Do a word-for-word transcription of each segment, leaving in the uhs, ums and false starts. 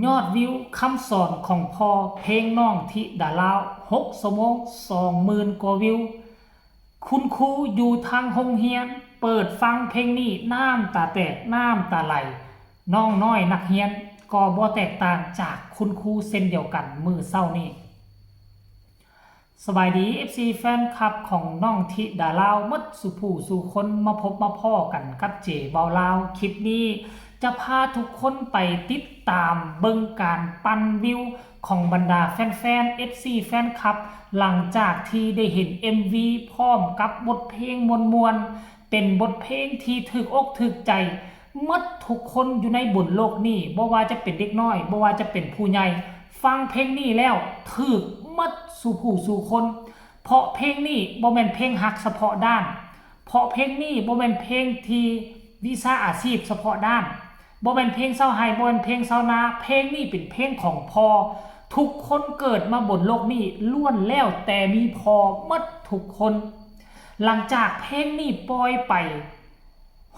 ยอดวิวคำสอนของพ่อ เพลงน้องธิดาลาว หกชั่วโมง สองหมื่นกว่าวิว คุณครูอยู่ทางโรงเรียน เปิดฟังเพลงนี้น้ำตาแตกน้ำตาไหล น้องน้อยนักเรียนก็บ่แตกต่างจากคุณครูเช่นเดียวกันมื้อเช้านี้ สบายดี เอฟซี แฟนคลับของน้องธิดาลาวหมดสู่ผู้สู่คน มาพบมาพ้อกันกับเจเบาลาว คลิปนี้จะพาทุกคนไปติดตามเบิ่งการปั่นวิวของบรรดาแฟนๆ เอฟซี แฟนคลับ หลังจากที่ได้เห็น เอ็มวี พร้อมกับบทเพลงม่วนๆ เป็นบทเพลงที่ถูกอกถูกใจหมดทุกคนอยู่ในบนโลกนี้ บ่ว่าจะเป็นเด็กน้อย บ่ว่าจะเป็นผู้ใหญ่ ฟังเพลงนี้แล้วถูกหมดสู่ผู้สู่คน เพราะเพลงนี้บ่แม่นเพลงฮักเฉพาะด้าน เพราะเพลงนี้บ่แม่นเพลงที่วิชาอาชีพเฉพาะด้าน บ่แม่นเพลงชาวไร่ บ่แม่นเพลงชาวนา เพลงนี้เป็นเพลงของพ่อ ทุกคนเกิดมาบนโลกนี้ล้วนแล้วแต่มีพ่อหมดทุกคน หลังจากเพลงนี้ปล่อยไป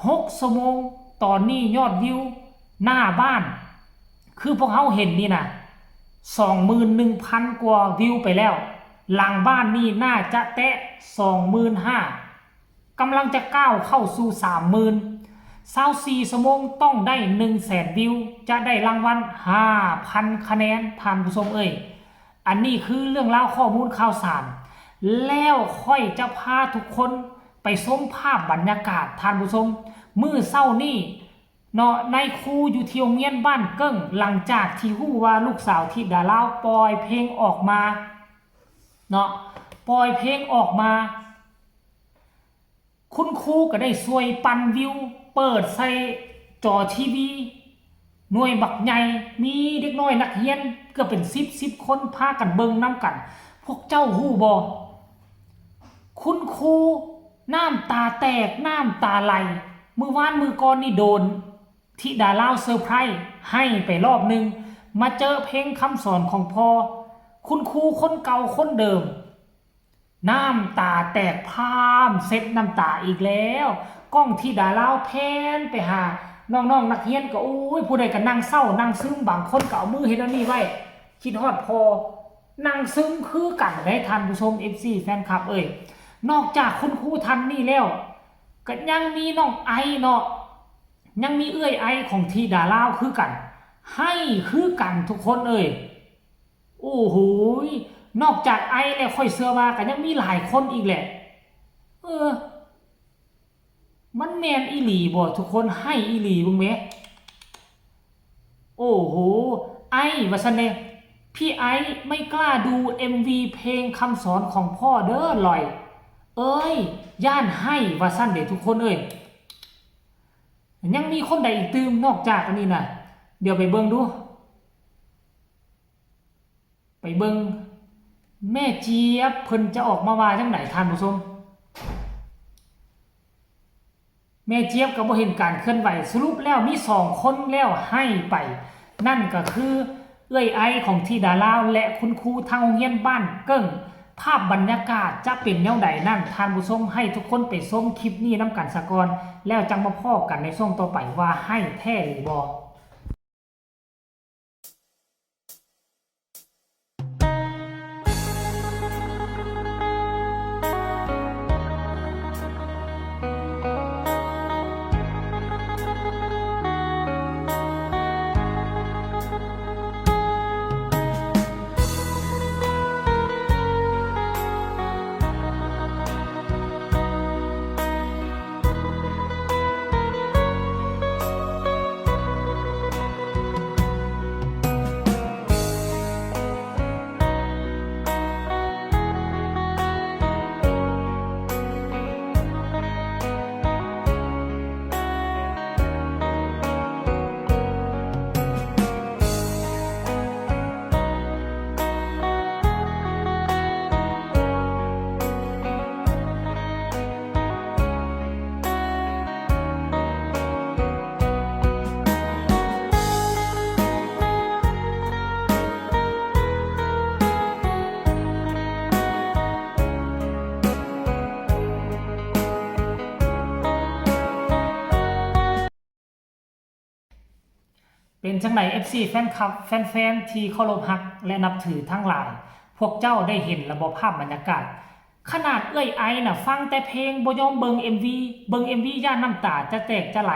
หกชั่วโมง ตอนนี้ยอดวิวหน้าบ้าน คือพวกเฮาเห็นนี่นะ สองหมื่นหนึ่งพัน กว่าวิวไปแล้ว หลังบ้านนี่น่าจะแตะ สองหมื่นห้า กำลังจะก้าวเข้าสู่ สามหมื่น ซาวสี่ชั่วโมงต้องได้ หนึ่งแสนวิว จะได้รางวัล ห้าพัน คะแนน ท่านผู้ชมเอ้ย อันนี้คือเรื่องราวข้อมูลข่าวสาร แล้วค่อยจะพาทุกคนไปชมภาพบรรยากาศ ท่านผู้ชม มื้อเช้านี้เนาะ นายครูอยู่ที่โรงเรียนบ้านเกิ้ง หลังจากที่ฮู้ว่าลูกสาวธิดาลาวปล่อยเพลงออกมาเนาะ ปล่อยเพลงออกมา คุณครูก็ได้ช่วยปั่นวิว เปิดใส่จอทีวี หน่วยบักใหญ่ มีเด็กน้อยนักเรียนเกือบเป็นสิบ สิบคนพากันเบิ่งนำกัน พวกเจ้าฮู้บ่ คุณครูน้ำตาแตกน้ำตาไหล มื้อวานมื้อก่อนนี่โดน ธิดาลาวเซอร์ไพรส์ ไห้ไปรอบหนึ่ง มาเจอเพลงคำสอนของพ่อ คุณครูคนเก่าคนเดิม น้ำตาแตกพร่ำ เช็ดน้ำตาอีกแล้ว กล้องธิดาลาวแพนไปหาน้องๆนักเรียนก็ โอ้ย ผู้ใดก็นั่งเศร้านั่งซึม บางคนก็เอามือเฮ็ดอันนี้ไว้ คิดฮอดพ่อ นั่งซึมคือกันเด้ ท่านผู้ชม เอฟซี แฟนคลับเอ้ย นอกจากคุณครูท่านนี้แล้ว ก็ยังมีน้องไอเนาะ ยังมีเอื้อยไอของธิดาลาวคือกัน ไห้คือกันทุกคนเอ้ย โอ้โหย นอกจากไอแล้วข้อยเชื่อว่าก็ยังมีหลายคนอีกแหละ เออ มันแม่นอีหลีบ่ทุกคน ไห้อีหลีเบิ่งแหม โอ้โห ไอว่าซั่นเด้ พี่ไอไม่กล้าดู เอ็มวี เพลงคำสอนของพ่อเด้อลอย เอ้ย ย่านไห้ว่าซั่นเด้ทุกคนเอ้ย ยังมีคนใดอีกตื่มนอกจากอันนี้นะ เดี๋ยวไปเบิ่งดู ไปเบิ่ง แม่เจี๊ยบเพิ่นจะออกมาว่าจั่งใดท่านผู้ชม แม่เจี๊ยบก็บ่เห็นการเคลื่อนไหว สรุปแล้วมีสองคนแล้วไห้ไป นั่นก็คือเอื้อยไอของธิดาลาว และคุณครูทางโรงเรียนบ้านเกิ้ง ภาพบรรยากาศจะเป็นแนวใดนั้น ท่านผู้ชมให้ทุกคนไปชมคลิปนี้นำกันซะก่อน แล้วจั่งมาพ้อกันในช่วงต่อไปว่าไห้แท้หรือบ่ เป็นจั่งใด เอฟซี แฟนคลับ แฟนๆ ที่เคารพฮักและนับถือทั้งหลาย พวกเจ้าได้เห็นแล้วบ่ภาพบรรยากาศ ขนาดเอื้อยไอน่ะฟังแต่เพลง บ่ยอมเบิ่ง เอ็มวี เบิ่ง เอ็มวี ย้านน้ำตาจะแตกจะไหล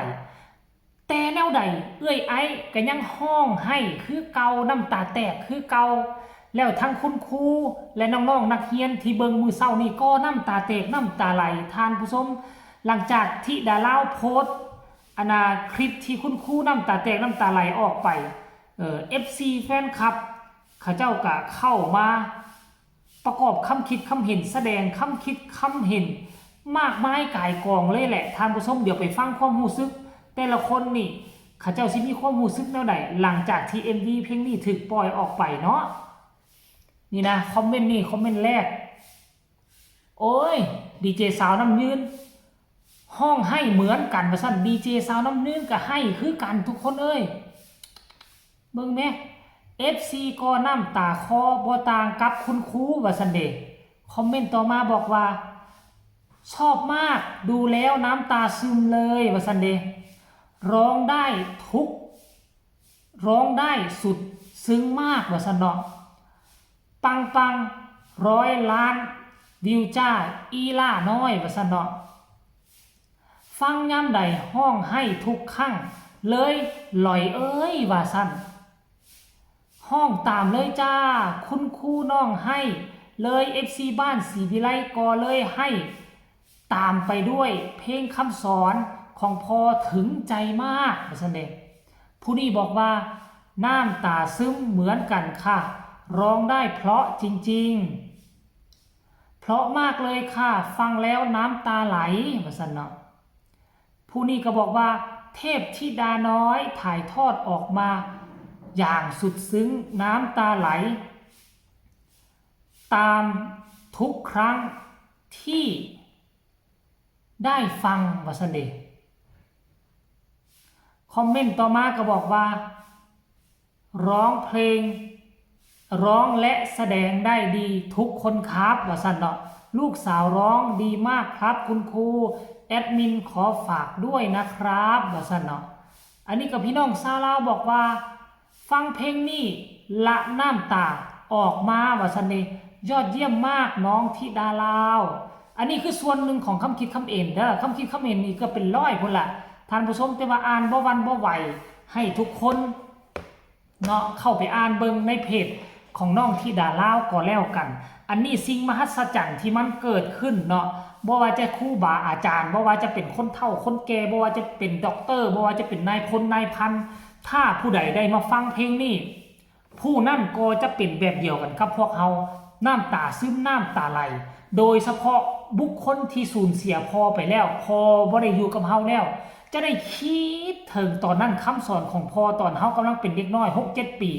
แต่แนวใดเอื้อยไอก็ยังฮ้องไห้คือเก่า น้ำตาแตกคือเก่า แล้วทั้งคุณครูและน้องๆนักเรียนที่เบิ่งมื้อเช้านี้ก็น้ำตาแตกน้ำตาไหล ท่านผู้ชม หลังจากที่ดาลาวโพสต์อันน่ะคลิปที่คุณครูน้ำตาแตกน้ำตาไหลออกไป เอ่อ เอฟซี แฟนคลับ เขาเจ้าก็เข้ามาประกอบคำคิดคำเห็น แสดงคำคิดคำเห็นมากมายกายกองเลยแหละ ท่านผู้ชม เดี๋ยวไปฟังความรู้สึกแต่ละคนนี่ เขาเจ้าสิมีความรู้สึกแนวใด หลังจากที่ เอ็มวี เพลงนี้ถูกปล่อยออกไปเนาะ นี่นะ คอมเมนต์นี่ คอมเมนต์แรก โอ้ย ดีเจ สาวน้ำยืน ฮ้องไห้เหมือนกันว่าซั่น ดีเจ สาวน้ำยืนก็ไห้คือกันทุกคนเอ้ย เบิ่งแหม เอฟซี ก็น้ำตาคลอบ่ต่างกับคุณครูว่าซั่นเด้ คอมเมนต์ต่อมาบอกว่า ชอบมาก ดูแล้วน้ำตาซึมเลยว่าซั่นเด้ ร้องได้ทุก ร้องได้สุดซึ้งมากว่าซั่นเนาะ ปังปัง ร้อยล้านวิวจ้า อีหล้าน้อยว่าซั่นเนาะ ฟังยามใดฮ้องไห้ทุกครั้งเลย หลอยเอ้ยว่าซั่น ฮ้องตามเลยจ้า คุณครูน้องไห้เลย เอฟซี บ้านศรีวิไลก็เลยไห้ตามไปด้วย เพลงคำสอนของพ่อถึงใจมากว่าซั่นเด้ ผู้นี้บอกว่า น้ำตาซึมเหมือนกันค่ะ ร้องได้เพราะจริงๆ เพราะมากเลยค่ะ ฟังแล้วน้ำตาไหลว่าซั่นเนาะ ผู้นี้ก็บอกว่า เทพธิดาน้อยถ่ายทอดออกมาอย่างสุดซึ้ง น้ำตาไหล ตามทุกครั้งที่ได้ฟังว่าซั่นเด้ คอมเมนต์ต่อมาก็บอกว่า ร้องเพลง ร้องและแสดงได้ดีทุกคนครับว่าซั่นเนาะ ลูกสาวร้องดีมากครับคุณครู แอดมินขอฝากด้วยนะครับว่าซั่นเนาะ อันนี้ก็พี่น้องชาวลาวบอกว่า ฟังเพลงนี้ละน้ำตาออกมาว่าซั่นเด้ ยอดเยี่ยมมากน้องธิดาลาว อันนี้คือส่วนหนึ่งของคำคิดคำเห็นเด้อ คำคิดคำเห็นนี่ก็เป็นร้อยพุ้นละ ท่านผู้ชม แต่ว่าอ่านบ่หวั่นบ่ไหว ให้ทุกคนเนาะเข้าไปอ่านเบิ่งในเพจของน้องธิดาลาวก็แล้วกัน อันนี้สิ่งมหัศจรรย์ที่มันเกิดขึ้นเนาะ บ่ว่าจะครูบาอาจารย์ บ่ว่าจะเป็นคนเฒ่าคนแก่ บ่ว่าจะเป็นด็อกเตอร์ บ่ว่าจะเป็นนายพลนายพัน ถ้าผู้ใดได้มาฟังเพลงนี้ ผู้นั้นก็จะเป็นแบบเดียวกันกับพวกเฮา น้ำตาซึมน้ำตาไหล โดยเฉพาะบุคคลที่สูญเสียพ่อไปแล้ว พ่อบ่ได้อยู่กับเฮาแล้ว จะได้คิดถึงตอนนั้นคำสอนของพ่อตอนเฮากำลังเป็นเด็กน้อยหกเจ็ดปี